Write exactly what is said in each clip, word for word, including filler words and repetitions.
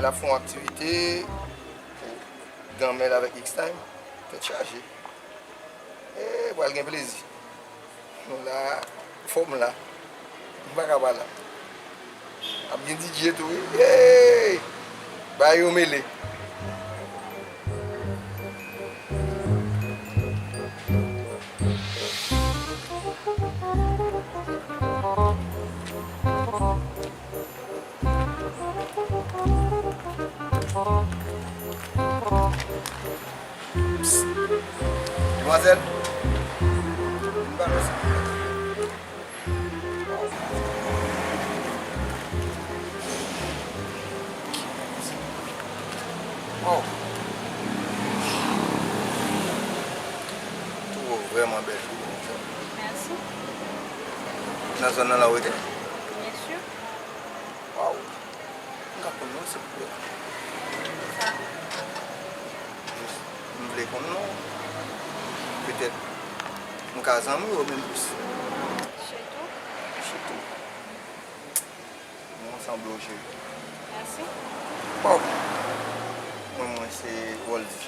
N ap fè yon aktivite pou Ganmèl avèk X-Time. Tèt chaje. E pral gen plezi. Nou la, fòm la. M pa ka pa la. Ap gen D J tou, wi. Hey! Bagay yo mele. Demwazèl, vin ba mwen sa. Wow. Twò vrèman bèl tou. Mèsi. Nan zòn nan la ou rete? Byen si. Waw. M ka konn non, silvouplè? Sa. Jis, m vle konn non. Petèt, m ka zanmi w menm plis. Sitou. Sitou. Nou ansanm blo cheri. Mèsi. Waw. Mwen, mwen se Roldy.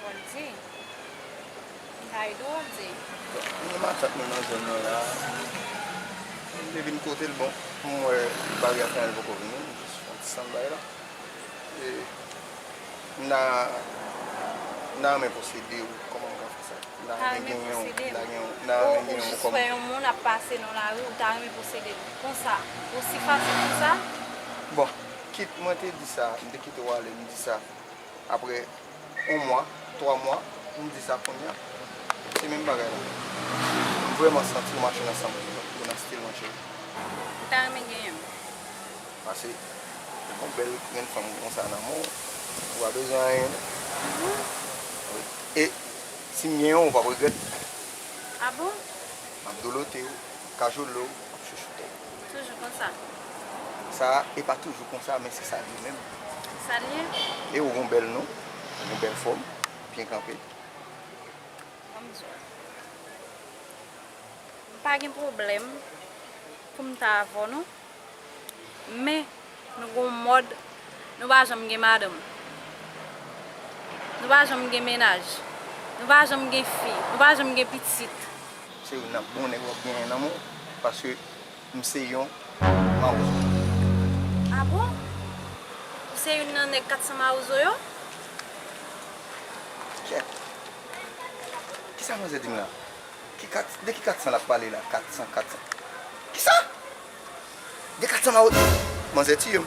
Roldy? Ki ka ede w, Roldy? Bon, mwen matant mwen nan zòn nan la. M te vin kote l, bon, m wè bagay a fè l poko vini, m jis fè yon ti standby la. E, m ta, m ta renmen posede w, kòman m ka fè sa? M ta renmen genyen w, m ta genyen w, m ta renmen genyen w kòm. Ou jis wè yon moun ap pase nan lari, ou ta renmen posede l. Konsa, osi fasil ke sa? Bon, kit mwen te di sa, m te kite w ale, m di sa. Apre yon mwa, twa mwa, m di sa kounye a. Se menm bagay la. M vrèman santi w mache nan san mwen, ou nan stil mwen, cheri. Ou ta renmen genyen m? Pase, yon bèl grenn fanm konsa nan men w, ou pa bezwen anyen. Wi. E si m genyen w, ou p ap regrèt. A bon? M ap dolote w, kajole w, m ap chouchoute w. Toujou konsa? Sa, e pa toujou konsa, men se sa l ye menm. Sa l ye? E ou gon bèl non, gon bèl fòm, byen kanpe. Ban m di w. M pa gen pwoblèm pou m ta avè w non. Men, nou gon mòd, nou pa janm gen madanm. Nou pa janm gen mennaj. Nou pa janm gen fi. Nou pa janm gen pitit. Se youn nan bon nèg w ap genyen nan men w, paske m se yon mawozo. A bon? Ou se youn nan nèg kat san mawozo yo? Kèt. Kisa manzè di m la? Ki kat, de ki kat san l ap pale la? Kat san, kat san. Kisa? De kat san mawozo? Manzè tiye m.